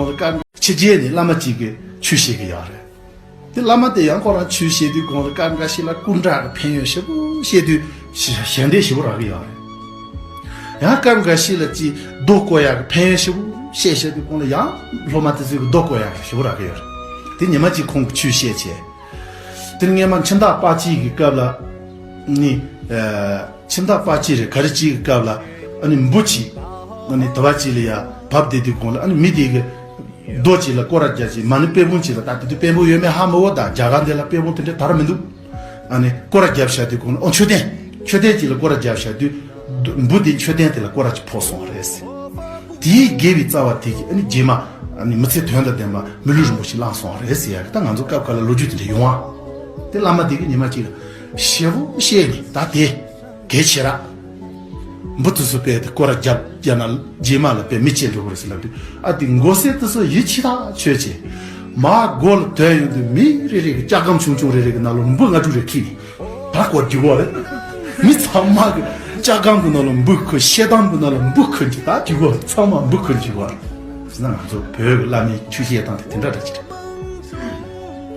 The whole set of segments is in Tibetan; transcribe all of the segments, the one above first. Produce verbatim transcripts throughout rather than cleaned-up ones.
གོང་ལ་སྐར་ཕྱི་རྒྱལ་ནས་བླ་མ་གཅིག་གིས་ཆོས་བཤད་ཀྱི་ཡོད་རེད། དེ་བླ་མ་དེ་ཡང་ཁོ་རང་ཆོས་བཤད་དུས་གོང་ལ་སྐར་འགའ་ཞིག་ལ་སྐུ་འདྲ་གི་ཕན་ཡོན་ཞེ་པོ་བཤད་དུས་ཞལ་འདེབས་ཞེ་པོ་རག་གི་ཡོད་རེད། ཡང་སྐབས་འགའ་ཞིག་ལ་ཅིག་རྡོ་བརྐོ་ཡག་གི་ཕན་ཡོན་ཞེ་པོ་བཤད་བཤད་དུས་གོང་ལ་ཡང་སློབ་མ་དེ་ཚོས་གི་རྡོ་བརྐོ་ཡག་གི་ཞེ་པོ་རག་གི་ཡོད་རེད། དེ་ཉི་མ་གཅིག་ཁོང་གི་ཆོས་བཤད་བྱས། དེ་ནས་སྔས་མ་ཁྱིམ་བདག་དཔའ་སྐྱིད་ཀྱི་སྐབས་ལ་ནི། ཁྱིམ་བདག་དཔའ་སྐྱིད་རེད་ག་རེ་གཅིག་གི་སྐབས་ལ་ཨ་ནི་འབུ་གཅིག་ཨ་ནི་དུ་བ་གཅིག་ལ་ཡ་བབས་བསྡད་དུས་གོང་ལ་ཨ་ནི་མི་དེ་གི་རྡོ་གཅིག་ལ་སྐོར་ར་རྒྱག་ཅིག་མ་ནི་དཔེ་བུང་གཅིག་ལ་ད་དེ་དུས་དཔེ་བུང་ཡོད་མེད་ཧ་མི་གོ། ད་རྒྱ་གར་འདི་ལ་དཔེ་བུང་དེ་འདྲ་དར་མི་འདུག་ཨ་ནི་སྐོར་ར་རྒྱབ་བཞག་དུས་གོང་ལ་ཨོ་མཆོད་རྟེན་མཆོད་རྟེན་གཅིག་ལ་སྐོར་ར་རྒྱབ་བཞག་དུས་འབུ་དེ་མཆོད་རྟེན་དེ་ལ་སྐོར་ར་གཅིག་ཕོག་སོང་བ་རེད། དེའི་དགེ་བའི་རྩ་བ་དེ་གིས་ཨ་ནི་རྗེས་མ་ཨ་ནི་མི་ཚེ་དོན་དང་ལྡན་པ་མི་ལུས་རིན་པོ་ཆེ་བླངས་སོང་བ་རེད་ཟེར་ཡག་གི་ད་ང་ཚོ་སྐབས་ཁ་ལ་ལོ་རྒྱུས་དེ་འདྲ་ཡོང་བ། དེ་བླ་མ་དེ་གིས་ཉི་མ་གཅིག་ལ་ཞེ་པོ་བཤད་ནས་ད་དེ། གལ་ཆེ་ར། འབུ་དེ་ཚོ་དཔེ་དེ་སྐོར་ར་རྒྱབ་རྒྱབ་ན་རྗེས་མ་ལ་དཔེ་མི་སྐྱེ་འགྲོ་གི་རེད་ཟེར་ལབ་དུས་ཨ་དེ་མགོ་སེར་དེ་ཚོ་ཡིད་ཆེས་ཐག་ཆོད་བྱས། མར་སྒོ་ལ་དོན་ཡོང་དུས་མི་རེ་རེ་གི་ལྕགས་སྒམ་ཆུང་ཆུང་རེ་རེ་གི་ནང་ལ་འབུ་ལྔ་དྲུག་རེ་ཁྱེར་ནས་ད་སྐོར་རྒྱུག་གོ་རེད། མི་ཚང་མ་གི་ལྕགས་སྒམ་གི་ནང་ལ་འབུ་ཁུར་ཤེལ་དམ་གི་ནང་ལ་འབུ་ཁུར་གྱི་ད་རྒྱུག་གོ་ཚང་མ་འབུ་ཁུར་རྒྱུག་གོ་རེད། ཟེར་ན་ང་ཚོ་བོད་གི་བླ་མའི་ཆོས་བཤད་སྟངས་དེ་དེ་འདྲ་འདྲ་ཅིག་རེད།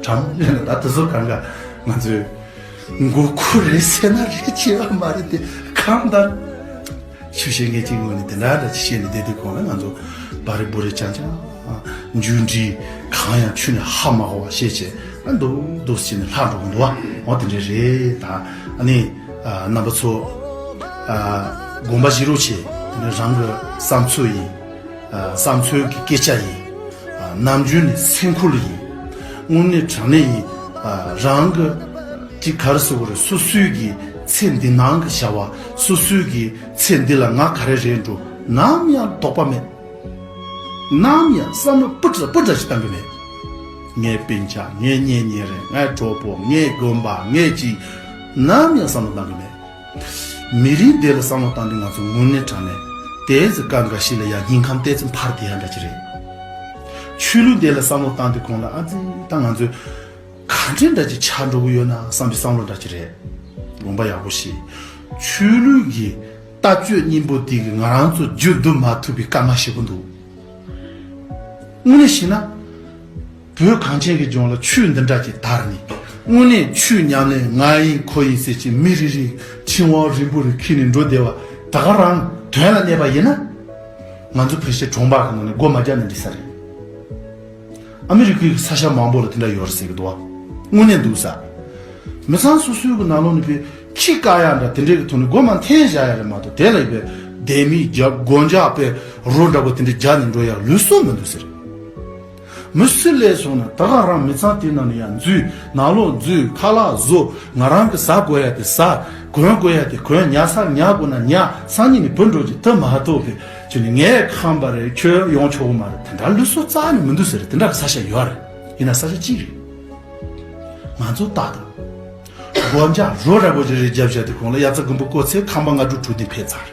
དྲང་མོ་ཡིན་ན་ད་དེ་ཚོ་གང་ག་ང་ཚོས། མགོ་ཁུར་རེད་ཟེར་ན་རེད་ཆེ་བ་མ་རེད་དེ་གང་ལྟར། ཆོས་བཤད་མཁན་གཅིག་ངོས་ནས་དེ་འདྲ་འདྲ་ཅིག་བཤད་ནས་བསྡད་དུས་གོང་ལ་ང་ཚོ་སྦ་རི་སྦུ་རི་རྐྱང་རྐྱང་། མཇུག་འབྲས་གང་ཡང་ཆུ་ནས་ཧ་མ་གོ་བ་བཤད་བྱས་ཨ་འདུག་འདུག་བྱས་ནས་ལྷག་འགྲོ་གི་འདུག་བ། འོ་དེ་འདྲ་རེད་ད། ཨ་ནི། རྣམ་པ་ཚོ། དགོངས་པ་བཞེས་རོགས་བྱེད། དེ་ནི་རང་གི་བསམ་ཚུལ་ཡིན། བསམ་ཚུལ་གྱི་སྐད་ཆ་ཡིན། ནམ་རྒྱུན་ནས་སེམས་ཁུར་ཡིན། དངོས་གནས་དྲང་གནས་ཡིན། རང་གི་ཅིག་ག་རེ་ཟེར་དགོས་རེད། སོ་སོའི་གི་ཚེ་འདི་ནང་གི་བྱ་བ། སོ་སོའི་གི་ཚེ་འདི་ལ་ང་ག་རེ་རེད་འགྲོ། ནམ་ཡང་དོགས་པ་མེད། ནམ་ཡང་བསམ་བློ་སྤུ་ཙམ་སྤུ་ཙམ་ཞིག་བཏང་གི་མེད། ངའི་སྤུན་ཀྱག་ངའི་གཉེན་ཉེ་རེད། ངའི་གྲོགས་པོ། ངའི་དགོན་པ། ངའི་ཅིག་ནམ་ཡང་བསམ་བློ་བཏང་གི་མེད། མི་རིགས་འདི་ལ་བསམ་བློ་བཏང་དུས་ང་ཚོ་དངོས་གནས་དྲང་གནས་དེ་ཚོ་སྐབས་འགའ་ཞིག་ལ་ཡང་སྙིང་ཁམས་ཏོག་ཙམ་འཕར་བསྡད་ཡ་འདྲ་ཅིག་རེད། ཆོས་ལུགས་འདི་ལ་བསམ་བློ་བཏང་དུས་གོང་ལ་ཨ་ཙི་ད་ང་ཚོས་གང་འདྲ་འདྲ་ཅིག་ཆགས་འགྲོ་གི་ཡོད་ན་བསམ་པའི་བསམ་བློ་འདྲ་ཅིག་རེད། དགོངས་པ་ཡག་པོ་བཞེས། ཆོས་ལུགས་ཀྱི་ལྟ་སྤྱོད་སྙིང་པོ་དེ་གིས་ང་རང་ཚོ་རྒྱུད་བསྡུ་མ་ཐུབ་པའི་སྐར་མ་ཞེ་པོ་འདུག་དངོས་གནས་བཤད་ན། བོད་གངས་ཅན་གྱི་ལྗོངས་ལ་ཆོས་འདི་འདྲ་ཅིག་དར་ནས། དངོས་གནས་ཆོས་ཉམས་ལེན་ང་ཡིན་ཁོ་ཡིན་ཟེར་གྱི་མི་རེ་རེ་ཕྱིར་དབང་རིང་པོ་རེ་འཁྱེར་ནས་འགྲོ་བསྡད་པ་ད་ག་རང་དོན་ལ་གནས་པ་ཡིན་ན། ང་ཚོ་བོད་ཤི་གྲོང་པ་གི་ནང་ནས་སྒོ་མ་རྒྱག་ན་འགྲིག་ས་རེད། ཨ་མི་རི་ཀའི་ས་ཆ་མང་པོ་ལ་དེ་འདྲ་ཡོད་རེད་ཟེར་གི་འདུག་བ། དངོས་གནས་འདུག་ས། མི་ཚང་སོ་སོའི་གི་ནང་ལོགས་ནས་པའི་ཁྱི་བཀག་ཡ་འདྲ་དེ་འདྲའི་གི་ཐོག་ནས་སྒོ་མ་འཐེན་བཞག་ཡ་རེད་མ་གཏོགས་དེ་ལ་ཡི་པའི་ལྡེ་མིག་རྒྱབ་སྒོ་འཇག་པའི་རོ་འདྲ་པོ་དེ་འདྲ་རྒྱག་ནས་འགྲོ་ཡ་ལུས་སྲོལ་མི་འདུག་ཟེར། མི་སུ་སླེབས་སོང་ན་ད་ག་རང་མི་ཚང་དེ་ནང་ནས་ཡང་འཛུལ། ནང་ལོགས་འཛུལ། ཁ་ལག་བཟོ། ང་རང་གི་ཟ་དགོས་ཡ་དེ་ཟ། གོན་དགོས་ཡ་དེ་གོན། ཉལ་སར་ཉལ་དགོས་ན་ཉལ། སང་ཉིན་ནས་བུད་འགྲོ་རྒྱུ་དེ་མ་གཏོགས་པའི་ཁྱོད་ནི་ངས་ཁམས་པ་རེད། ཁྱོད་ཡོང་ཆོག་གི་མ་རེད། དེ་འདྲ་ལུས་སྲོལ་རྩ་ནས་མི་འདུག་ཟེར། དེ་འདྲ་གི་ས་ཆ་ཡོད་རེད། ཡིན་ན་ས་ཆ་གཅིག་རེད། ང་ཚོ་ལྟ་དང་། སྒོ་འཇག་རོ་ར་པོ་ཅིག་རེ་རྒྱབ་བཞག་དུས་གོང་ལ་ཡ་རྩ་དགུན་འབུ་བརྐོས་ཚེ་ཁང་པ་ལྔ་དྲུག་དྲུག་དེ་འཕེལ་ཚར།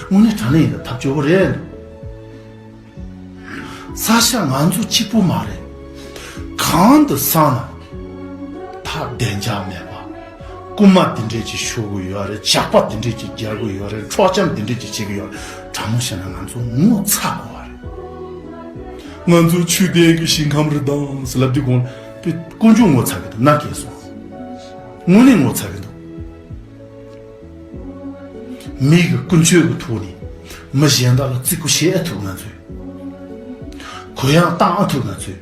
དངོས་གནས་དྲང་གནས་ཡིན་ན་ཐབས་སྐྱོ་པོ་རེད། ས་ཆ་ང་ཚོ་གཅིག་པུ་མ་རེད། གང་དུ་སོང་ན་ད་བདེ་འཇགས་མེད་པ། རྐུན་མ་དེ་འདྲས་ཅིག་ཤོར་གི་ཡོད་རེད། ཇག་པ་དེ་འདྲས་ཅིག་རྒྱག་གི་ཡོད་རེད། འཕྲོག་བཅོམ་དེ་འདྲས་ཅིག་བྱེད་གི་ཡོད་རེད། དྲང་མོ་བཤད་ན་ང་ཚོ་ངོ་ཚ་དགོས་པ་རེད། ང་ཚོ་ཆོས་ལྡན་གྱི་ཞིང་ཁམས་རེད་དང་ཟེར་ལབ་དུས་གོང་དཔེ་དཀོན་མཆོག་ངོ་ཚ་གི་འདུག་ན་སྐྱེས་སོང་། དངོས་གནས་ངོ་ཚ་གི་འདུག་མི་གི་ཀུན་སྤྱོད་ཀྱི་ཐོག་ནས་མི་གཞན་དག་ལ་བརྩི་བཀུར་བྱེད་ཨེ་ཐུབ། ང་ཚོས་གུ་ཡངས་བཏང་ཨེ་ཐུབ། ང་ཚོས་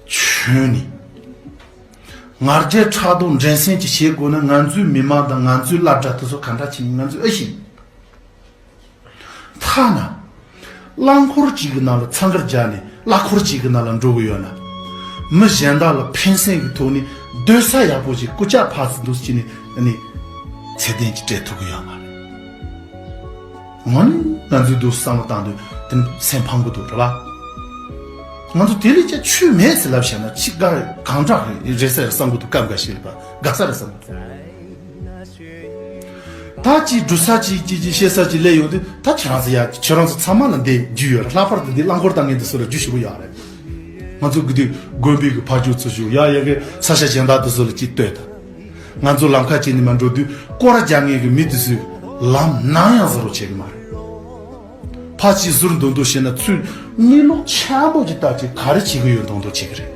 ཁྱོན་ནས་ང་རྒྱལ་ཕྲག་དོག་འགྲན་སེམས་ཀྱི་བྱེད་དགོས་ན་ང་ཚོའི་མི་མང་དང་ང་ཚོའི་སློབ་གྲྭ་དེ་ཚོ་ག་འདྲ་བྱས་ནས་ང་ཚོས་ཨེ་ཤེས། ཐ་ན། རླངས་འཁོར་གཅིག་གི་ནང་ལ་འཚང་ཁ་རྒྱག་ནས་གླ་འཁོར་གཅིག་གི་ནང་ལ་འགྲོ་གི་ཡོད་ན། མི་གཞན་དག་ལ་ཕན་སེམས་ཀྱི་ཐོག་ནས་སྡོད་ས་ཡག་པོ་ཞིག་སྐུ་ལྕགས་ཕར་ཚུར་འདུག་སེ་བྱས་ནས་ཨ་ནི་ཚད་ལྡན་གྱི་སྤྲད་ཐུབ་ཀྱི་ཡོད་མ་རེད། འོ་ནི་ང་ཚོས་འདུག་བསམ་བློ་བཏང་དུས་དེ་སེམས་ཕམ་གི་འདུག་རེད་པ། ང་ཚོ་དེ་ལས་ཀྱང་ཆོས་མེད་ཟེར་ལབ་བཞག་ན་ཅི་དགའ་རེད། གང་དྲག་རེད་ཟེར་བསམ་གི་འདུག་སྐབས་འགའ་ཞིག་ལ་དགའ་ས་རེད་བསམ་གི་འདུག་ད་ཅིག་འབྲུ་ས་ཅིག་ཅིག་ཅིག་བཤད་ས་ཅིག་སླེབས་ཡོང་དུས་ད་ཁྱེད་རང་ཚོ་ཡ་ཁྱེད་རང་ཚོ་ཚང་མ་ལ་འདི་རྒྱུས་ཡོད་རེད། ལྷག་པར་དུ་འདི་རླངས་འཁོར་བཏང་མཁན་འདི་ཚོ་ལ་རྒྱུས་ཞེ་པོ་ཡོད་རེད། ང་ཚོ་གི་དུས་དགོན་པའི་གི་ཕ་རྒྱུད་ཚོ་ཞུགས་ཡ་ཡ་གི་ས་ཆ་གཞན་དག་འདི་ཚོ་ལ་ཅིག་ལྟོས་དང་། ང་ཚོ་ལམ་ཁ་ཅིག་ནས་མར་འགྲོ་དུས་སྐོར་ར་རྒྱག་མཁན་གི་མི་འདི་ཚོས་ལམ་ནམ་ཡང་བཟོ་རོགས་བྱེད་གི་མ་རེད། ད་ ཕར་ཅིག་ཟུར་འདུག་འདུག་བྱས་ན་ཚུར་གནས་ལུགས་ཆེན་པོ་ཅིག་ལྟ་ཅིག་ག་རེ་བྱེད་ཀྱི་ཡོད་མདོག་མདོག་བྱེད་ཀྱི་རེད།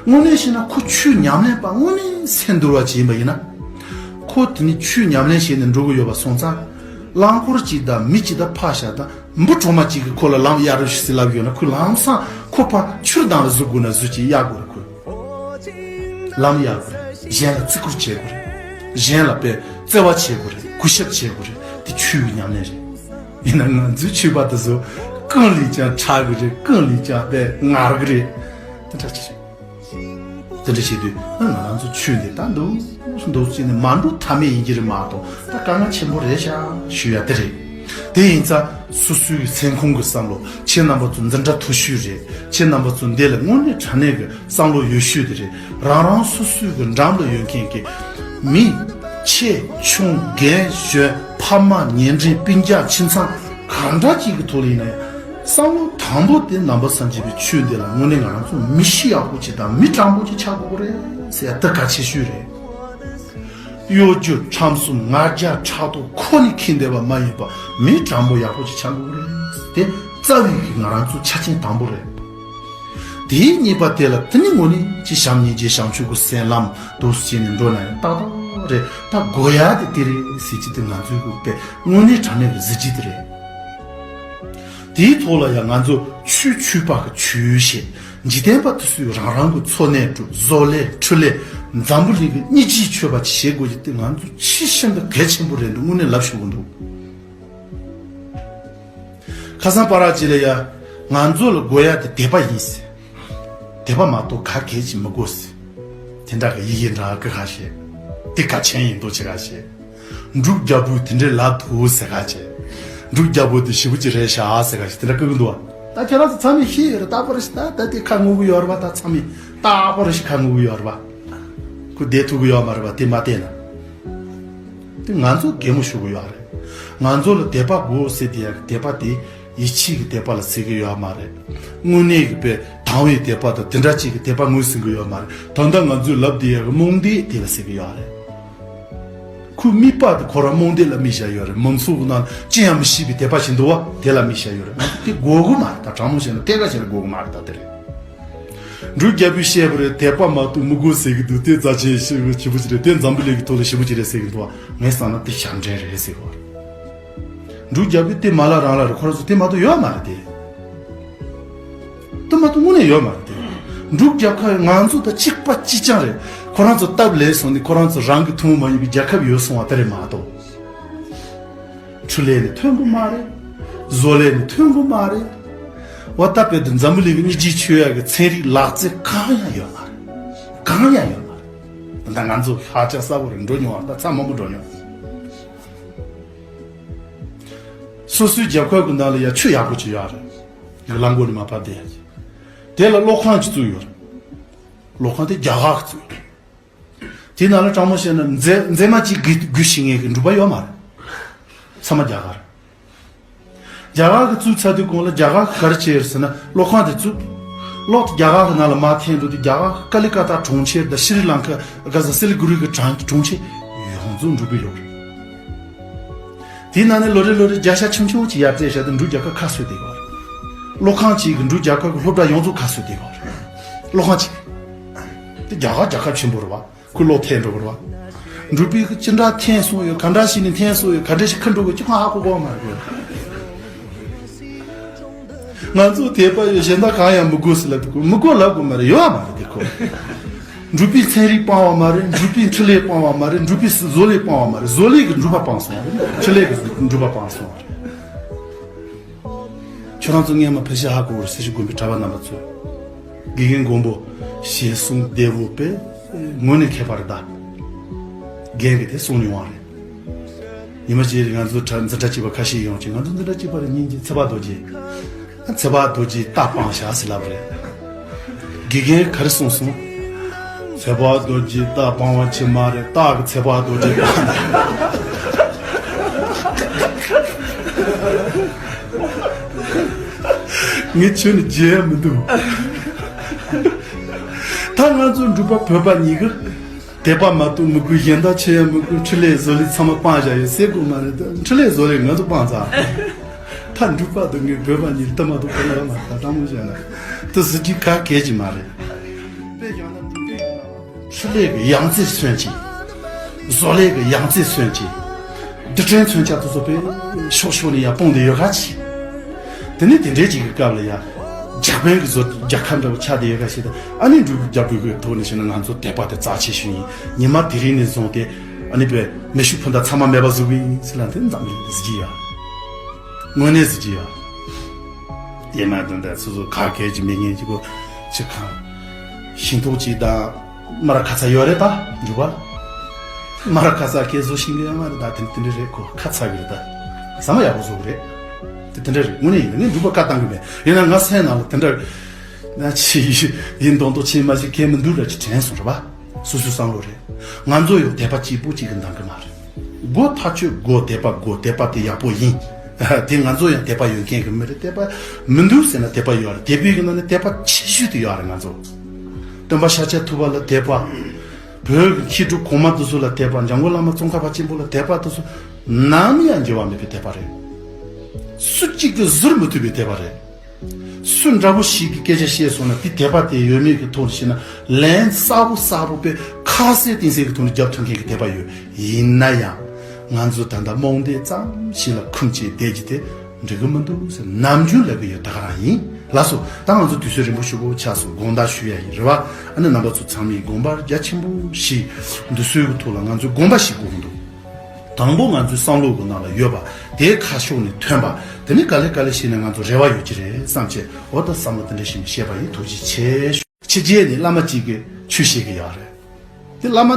དངོས་གནས་བཤད་ན་ཁོ་ཆོས་ཉམས་ལེན་པ་དངོས་གནས་སེམས་འདུལ་བ་ཅིག་ཡིན་པ་ཡིན་ན། ཁོ་དེ་ནི་ཆོས་ཉམས་ལེན་བྱས་ནས་འགྲོ་གི་ཡོད་པ་སོང་ཙང་། རླངས་འཁོར་གཅིག་དང་མི་གཅིག་དང་ཕར་བཞག་དང་འབུ་གྲོག་མ་གཅིག་གིས་ཁོ་ལ་ལམ་གཡར་རོགས་ཞུ་ཟེར་ལབ་ཡོད་ན། ཁོས་ལམ་སང་ཁོ་ཕར་ཆུར་གདང་ལ་བཟོ་དགོས་ན་བཟོ་ཅིག་གཡར་དགོས་རེད། ཁོས་ལམ་གཡར་དགོས་རེད། གཞན་ལ་བརྩི་བཀུར་བྱེད་དགོས་རེད། གཞན་ལ་དཔེ་བརྩེ་བ་བྱེད་དགོས་རེད། གུས་ཞབས་བྱེད་དགོས་རེད། དེ་ཆོས་ཀྱི་ཉམས་ལེན་རེད། ཡིན་ན་ང་ཚོའི་ཆོས་པ་དེ་ཚོ་རྐང་ལས་ཀྱང་ཁྲག་གི་རེད། རྐང་ལས་ཀྱང་དཔེ་ངར་གི་རེད། དེ་འདྲ་ཅིག་རེད། དེ་འདྲ་བྱེད་དུས་ང་རང་ཚོ་ཆོས་འདི་ལྟ་འདུག་འདུག་ཅིག་ནས་མ་འགྲོ་ཐབས་མེད་ཡིན་གྱི་རེད་མ་གཏོགས། ད་དཀའ་ངལ་ཆེན་པོ་རེད་ཤག་ཞུ་ཡ་དེ་རེད། དེ་ཡིན་ཙང་སོ་སོའི་སེམས་ཁོང་གི་བསམ་བློ། ཁྱེད་རྣམ་པ་ཚོ་འཛིན་གྲྭ་མཐོ་ཤོས་རེད། ཁྱེད་རྣམ་པ་ཚོ་འདི་ལ་དངོས་གནས་དྲང་གནས་ཀྱི་བསམ་བློ་ཡོད་ཤོས་དེ་རེད། རང་རང་སོ་སོའི་གི་འགྲམ་ལ་ཡོད་མཁན་གྱི་མི་ཆེ་ཆུང་རྒན་གཞོན་ཕ་མ་ཉེ་འབྲེལ་སྤུན་ཀྱག་ཁྱིམ་ཚང་གང་འདྲ་ཅིག་གི་ཐོག་ལ་ཡིན་ན་ཡང་། བསམ་བློ་དང་པོ་དེ་ནང་པ་སངས་རྒྱས་པའི་ཆོས་འདི་ལ་དངོས་གནས་ང་རང་ཚོ་མི་གཤིས་ཡག་པོ་ཅིག་དང་མི་དྲང་པོ་ཅིག་ཆགས་དགོས་ཀྱི་རེད་ཟེར་ཡ་དེ་གལ་ཆེ་ཤོས་རེད། གཡོ་སྒྱུ་ཁྲམ་གསུམ་ང་རྒྱལ་ཕྲག་དོག་ཁོ་ནས་ཁེངས་བསྡད་པ་མ་ཡིན་པ། མི་དྲང་པོ་ཡག་པོ་ཅིག་ཆགས་དགོས་ཀྱི་རེད། དེ་རྩ་བའི་གི་ང་རང་ཚོ་ཆ་རྐྱེན་དང་པོ་རེད། དེའི་གཉིས་པ་དེ་ལ་དེ་ནི་དངོས་གནས་ཀྱི་བྱམས་སྙིང་རྗེ་བྱང་ཆུབ་ཀྱི་སེམས་ལམ་དུ་བྱས་ནས་འགྲོ་ན་ཡང་ཏག་ཏག་རེད། ད་དགོས་ཡ་དེ་དེ་རེད་ཟེར་གྱི་དེ་ང་ཚོའི་གི་དཔེ་དངོས་གནས་དྲང་གནས་ཀྱི་གཟི་བརྗིད་དེ་རེད། དེའི་ཐོག་ལ་ཡང་ང་ཚོ་ཆོས་ཆོས་པ་གི་ཆོས་བཤད། འཇིག་རྟེན་པ་དེ་ཚོས་རང་རང་གི་འཚོ་གནས་སྒྲུབ། བཟོ་ལས་འཕྲུལ་ལས་འཛམ་བུ་གླིང་གི་སྙིང་རྗེའི་ཆོས་པ་ཅིག་བྱེད་དགོས་ཀྱི་དེ་ང་ཚོ་ཆེས་ཤིན་ཏུ་གལ་ཆེན་པོ་རེད་འདུག་དངོས་གནས་ལབ་ཞུ་གི་འདུག་ཁ་སང་པ་ར་ཅིག་ལ་ཡ། ང་ཚོ་ལ་དགོས་ཡ་དེ་དད་པ་ཡིན་ཟེར། དད་པ་མ་གཏོགས་ག་གེ་ཅིག་མི་དགོས་ཟེར། དེ་འདྲ་གི་ཡི་གེ་འདྲ་གི་ཁ་ཤས། དེ་གལ་ཆེན་ཡིན་མདོག་ཅིག་ཁ་ཤས། འབྲུག་རྒྱལ་པོས་དེ་འདྲའི་ལབ་འདུག་ཟེར་ཁ་ཤས། འབྲུག་རྒྱལ་པོ་དེ་ཞེ་པོ་ཅིག་རེད་ཤག་ཟེར་ཁ་ཤས་དེ་འདྲ་བཀོད་གི་འདུག་བ། ད་ཁྱེད་རང་ཚོ་ཚང་མས་ཤེས་ཡོད་རེད། རྟག་པར་ཞིག་ད་ད་དེ་ཁ་ངོ་གི་ཡོད་རེད་བ། ད་ཚང་མས་རྟག་པར་ཞིག་ཁ་ངོ་གི་ཡོད་རེད་བ། ཁོ་བསྡད་ཐུབ་གི་ཡོད་མ་རེད་བ། དེ་མ་བལྟས་ན། དེ་ང་ཚོ་གད་མོ་ཤོར་གི་ཡོད་རེད། ང་ཚོ་ལ་དད་པ་དགོས་ཟེར་དེ་ཡ་གི་དད་པ་དེ་ཡིད་ཆེས་ཀྱི་དད་པ་ལ་ཟེར་གི་ཡོད་མ་རེད། དངོས་གནས་ཀྱི་དཔེ་དང་བའི་དད་པ་དང་དེ་འདྲ་ཅིག་གི་དད་པ་ངོས་ཟིན་གི་ཡོད་མ་རེད། ད་ལྟ་ང་ཚོས་ལབ་དེ་ཡ་གི་རྨོངས་དད་དེ་ལ་ཟེར་གི་ཡོད་རེད། ཁོའི་དམིགས་པ་དེ་ཁོ་རང་རྨོངས་དད་ལ་དམིགས་བཞག་ཡོད་རེད། མང་ཚོགས་ཀྱི་ནང་ཅི་ཡང་མི་ཤེས་པའི་དད་པ་ཞིག་འདུག་བ། དེ་ལ་དམིགས་བཞག་ཡོད་རེད། ང་ཚོ་དེ་དགོས་གི་མ་རེད། ད་དྲང་མོ་བཤད་ན་གཏན་འཁེལ་བྱས་ན་དགོས་གི་མ་རེད། ད་དེ་རེད། འབྲུག་རྒྱལ་པོས་བཤད་པ་རེད། དད་པ་མ་གཏོགས་མི་དགོས་ཟེར་གི་འདུག་དེ་རྩ་ཆེན་ཞེ་པོ་ཅིག་རེད། དེ་འཛམ་བུ་གླིང་གི་ཐོག་ལ་ཞེ་པོ་ཅིག་རེད་ཟེར་གི་འདུག་ངས་བསམ་ན་དེ་ཞབས་འདྲེན་རེད་ཟེར་གི་བ། འབྲུག་རྒྱལ་པོས་དེ་མ་ལབ་རང་ལབ་རེད། ཁོ་རང་ཚོ་དེ་མ་གཏོགས་ཡོད་མ་རེད་དེ། དེ་མ་གཏོགས་དངོས་གནས་ཡོད་མ་རེད་དེ། འབྲུག་རྒྱལ་ཁབ་ང་ཚོ་དང་གཅིག་པ་གཅིག་རྐྱང་རེད། ཁོ་རང་ཚོ་སྟབས་ལེགས་སོང་ནས་ཁོ་རང་ཚོ་རང་གི་ཐུན་མོང་མ་ཡིན་པའི་རྒྱལ་ཁབ་ཡོད་སོང་བ་དེ་རེད་མ་གཏོགས། འཕྲུལ་ལས་ནི་ཐོན་གི་མ་རེད། བཟོ་ལས་ནི་ཐོན་གི་མ་རེད། འོ་ད་དཔེ་དེ་འཛམ་བུ་གླིང་གི་སྙིང་རྗེ་ཆེ་ཡ་གི་ཚན་རིག་ལག་རྩལ་གང་ཡང་ཡོད་མ་རེད། གང་ཡང་ཡོད་མ་རེད། ད་ང་ཚོ་ཤ་ཆ་ས་བོ་རེད། འགྲོ་མྱོང་བ་ད་ཚ་མང་པོ་འགྲོ་མྱོང་། སོ་སོའི་རྒྱབ་ཁབ་གི་ནང་ལ་ཡ་ཆུ་ཡག་པོ་ཅིག་ཡོད་རེད། ཡང་གླང་མགོ་ནས་མར་བབས་བསྡད་ཡ་ཅིག་དེ་ལ་གློག་ཁང་ཅིག་བཙུགས་ཡོད་རེད། གློག་ཁང་དེ་རྒྱ་གར་གི་བཙུགས་ཡོད་རེད། དེའི་ནང་ལ་དྲང་མོ་བཤད་ན་མཛེས་མཛེས་མ་གཅིག་སྒུལ་སྒུལ་ཤེས་མཁན་གྱི་འབྲུག་པ་ཡོད་མ་རེད། ཚང་མ་རྒྱ་གར། རྒྱ་གར་གྱིས་བཙུགས་ཚར་དུས་གོང་ལ་རྒྱ་གར་གྱིས་ག་རེ་བྱས་ཡོད་ཟེར་ན་གློག་ཁང་དེ་བཙུགས། གློག་དེ་རྒྱ་གར་གྱི་ནང་ལ་མར་འཐེན་འགྲོ་དུས་རྒྱ་གར་ཀ་ལི་ཀ་ཏ་གྲོང་ཁྱེར་དང་ཤྲི་ལང་ཀ་ག་ས་སི་ལི་གུ་རི་གི་གྲོང་གྲོང་ཁྱེར་ཡོངས་རྫོགས་འབྲུག་པའི་ལོག་རེད། དེའི་ནང་ནས་ལོ་རེ་ལོ་རེ་བརྒྱ་ཆ་ཆུང་ཆུང་ཅིག་ཡར་སྤྲད་བཞག་དུས་འབྲུག་རྒྱལ་ཁབ་ཁ་གསོས་བསྡད་ཡོད་རེད། གློག་ཁང་གཅིག་གིས་འབྲུག་རྒྱལ་ཁབ་ཀྱི་སློབ་གྲྭ་ཡོངས་རྫོགས་ཁ་གསོས་བསྡད་ཡོད་རེད། གློག་ཁང་གཅིག་དེ་རྒྱ་གར་རྒྱལ་ཁབ་ཆེན་པོ་རེད་བ། ཁོས་གློག་འཐེན་འགྲོ་གི་རེད་བ། འབྲུག་པས་ཅི་འདྲ་འཐེན་སོང་ཡོད། ག་འདྲ་བྱས་ནས་འཐེན་སོང་ཡོད། ག་འདྲ་ཞིག་ཁུར་འགྲོ་གི་ཅི་ཁོ་ཧ་གོ་གོ་མ་རེད། ང་ཚོ་དད་པ་ཡོད། གཞན་དག་གང་ཡང་མི་དགོས་ཟེར་ལབ་དུས་ཁོ་མི་དགོས་ལབ་དགོས་མ་རེད། ཡོད་མ་རེད་དེ་ཁོ། འབྲུག་པའི་ཚན་རིག་སྤང་བ་མ་རེད། འབྲུག་པའི་འཕྲུལ་ལས་སྤང་བ་མ་རེད། འབྲུག་པའི་བཟོ་ལས་སྤང་བ་མ་རེད། བཟོ་ལས་ཀྱིས་འབྲུག་པ་སྤངས་སོང་བ་རེད། འཕྲུལ་ལས་ཀྱིས་འབྲུག་པ་སྤངས་སོང་བ་རེད། ཁྱོད་རང་ཚོ་སྔས་མ་ཕལ་ཆེར་ཧ་གོ་གི་རེད། སེར་བྱེས་དགོན་པའི་གྲྭ་པ་རྣམ་པ་ཚོས། དགེ་རྒན་མགོན་པོ་ཞལ་གསུང་བདེ་བོ་དཔེ་དངོས་གནས་མཁས་པ་རེད་ད། རྒན་གྱིས་དེ་གསུང་མྱོང་བ་རེད། ཉི་མ་གཅིག་ང་ཚོ་གྲྭ་འཛིན་གྲྭ་གཅིག་པ་ཁ་ཤས་ཡོང་ཅིང་། ང་ཚོ་འཛིན་གྲྭ་གཅིག་པ་རེད། སྙིང་རྗེ་ཚེ་དཔག་རྡོ་རྗེ། ཚེ་དཔག་རྡོ་རྗེས་རྟ་སྤངས་བཞག་ཟེར་ལབ་རེད། དགེ་རྒན་ག་རེ་གསུངས་སོང་། ཚེ་དཔག་རྡོ་རྗེས་རྟ་སྤངས་པ་ཅིག་མ་རེད། སྟག་གིས་ཚེ་དཔག་རྡོ་རྗེ་སྤངས་ནས། ངས་ཁྱོན་ནས་བརྗེད་ཡ་མི་འདུག་ད་ང་ཚོ་འབྲུག་པ་བོད་པ་གཉིས་ཀ་དད་པ་མ་གཏོགས་མི་དགོས། གཞན་དག་ཆེ་ཡང་མི་དགོས། འཕྲུལ་ལས་བཟོ་ལས་ཚང་མ་སྤངས་བཞག་ཡོད་ཟེར་དགོས་མ་རེད། ད་འཕྲུལ་ལས་བཟོ་ལས་ང་ཚོ་སྤངས་ཚར། ད་འབྲུག་པ་དང་ངའི་བོད་པ་གཉིས་ལྟ་མ་ཐུབ་པ་ལ་མ་ད་དྲང་མོ་བཤད་ན་དེ་ཟེར་རྒྱུ་ག་གལ་གྱི་མ་རེད། དཔེ་བཞག་ན་འབྲུག་པའི་ཡུལ་ལ་ཕྲིན་ལས་ཀྱི་ཡང་རྩེ་མཚོན་གྱི། བཟོ་ལས་ཀྱི་ཡང་རྩེ་མཚོན་གྱི། རྡུལ་ཕྲན་མཚོན་ཆ་དེ་ཚོ་དཔེ་ཕྱོགས་ཕྱོགས་ནས་ཡར་སྤུངས་ཏེ་ཡོད་ག་ཅི། དེ་ནས་དེ་འདྲའི་ཅིག་གི་སྐབས་ལ་ཡ། འཇར་པན་གྱི་བཟོ་རྒྱལ་ཁབ་འདྲ་བོ་ཆགས་ཏེ་ཡོད་ག་ཞིག་ད་ཨ་ནི་འབྲུག་རྒྱལ་པོའི་གི་ཐོག་ནས་བཤད་ན་ང་ཚོ་དད་པ་དེ་རྩ་ཆེ་ཤོས་ཡིན། ཉི་མ་དེ་རིང་ནས་བཟུང་སྟེ་ཨ་ནི་པའི་མེ་ཤུགས་འཕུར་མདའ་ཚང་མ་མེད་པ་བཟོ་གི་ཡིན་ཟེར་ལ་དེ་འཛམ་གླིང་གཟི་བརྗིད་ཡ། དངོས་གནས་གཟི་བརྗིད་ཡ། ཡིན་ན་དོན་དག་སོ་སོ་ག་གལ་གྱི་མི་ངན་གྱི་གོ་ཅི་གང་། ཤིང་ཏོག་ཅིག་དང་། སྨ་ར་ཁ་ཚ་ཡོད་རེད་ད། འཇུ་བ། སྨ་ར་ཁ་ཚ་སྐད་བཟོ་ཤེས་ཀྱི་ཡོད་མ་རེད་ད། དེ་དེ་འདྲ་རེད། ཁོ་ཁ་ཚ་གི་རེད་ད། ཟ་མ་ཡག་པོ་བཟོ་གི་རེད། དེ་དེ་འདྲ་རེད། དངོས་གནས་ཡིན་ན་ངས་འཇུ་བ་བཀའ་བཏང་གི་མེད། ཡིན་ན་ང་སེམས་ནང་ལ་དེ་འདྲ། ན་ཆི་ཡིན་མདོག་མདོག་ཆེ་མ་ཆེ་གལ་མི་འདུག་ར་ཅི་དྲན་སོང་རེད་པ། སོ་སོའི་བསམ་བློ་རེད། ང་ཚོ་ཡང་དད་པ་གཅིག་པུ་གཅིག་གི་འདང་གི་མ་རེད། སྒོ་ཐག་ཆོད། སྒོ་དད་པ། སྒོ་དད་པ་དེ་ཡག་པོ་ཡིན། དེ་ང་ཚོ་ཡང་དད་པ་ཡོད་མཁན་གྱི་མི་རེད། དད་པ་མི་འདུག་ཟེར་ན་དད་པ་ཡོད་རེད། དད་པའི་གི་ནང་ནས་དད་པ་ཆེ་ཤོས་དེ་ཡོད་རེད་ང་ཚོ། སྟོན་པ་ཤཱཀྱ་ཐུབ་པ་ལ་དད་པ། བོད་ཀྱི་མཁས་གྲུབ་གོང་མ་དེ་ཚོ་ལ་དད་པ། འཇམ་མགོན་བླ་མ་ཙོང་ཁ་པ་ཆེན་པོ་ལ་དད་པ་དེ་ཚོ་ནམ་ཡང་འགྱུར་བ་མེད་པའི་དད་པ་རེད། སུ་གཅིག་གིས་ཟུར་མི་ཐུབ་པའི་དད་པ་རེད། སུ་འདྲ་པོ་ཞིག་གིས་སྐད་ཆ་བཤད་སོང་ན་དེ་དད་པ་དེ་ཡོད་མེད་ཀྱི་ཐོག་ནས་བཤད་ན་ལན་གསལ་པོ་གསལ་པོ་དཔེ་ཁ་གསལ་གཏིང་གསལ་གྱི་ཐོག་ནས་རྒྱབ་ཐུབ་མཁན་གྱི་དད་པ་ཡོད། ཡིན་ན་ཡང་ང་ཚོ་ད་ལྟ་རྨོངས་དད་ཙམ་ཞིག་ལ་འཁུམས་བྱས་བསྡད་ཀྱི་དེ་འགྲིག་གི་མི་འདུག་ཟེར་ནམ་རྒྱུན་ལབ་ཀྱི་ཡོད། ད་ག་རང་ཡིན། ལགས་སོ། ད་ང་ཚོ་དུས་ཚོད་རིང་པོ་ཞེ་པོ་ཆགས་སོང་། དགོངས་དག་ཞུ་ཡ་ཡིན་རེད་བ། ཨ་ནི་རྣམ་པ་ཚོ་ཚང་མས་དགོངས་པ་རྒྱ་ཆེན་པོ་ཞིག་འདི་ཚོའི་གི་ཐོག་ལ་ང་ཚོས་དགོངས་པ་ཞིག་དགོས་ཀྱི་འདུག་དང་པོ་ང་ཚོའི་བསམ་བློ་གི་ནང་ལ་ཡོད་པ་དེ་ཁ་ཕྱོགས་ནས་ཐོན་པ། དེ་ནི་ག་ལེ་ག་ལེ་བྱས་ནས་ང་ཚོ་རེ་བ་ཡོད་ཀྱི་རེད་བསམ་བྱས། འོ་ད་བསམ་བློ་དེ་འདྲ་ཞིག་བཤད་པ་ཡིན། ཐུགས་རྗེ་ཆེ་ཞུ། ཕྱི་རྒྱལ་ནས་བླ་མ་གཅིག་གིས་ཆོས་བཤད་ཀྱི་ཡོད་རེད། དེ་བླ་མ་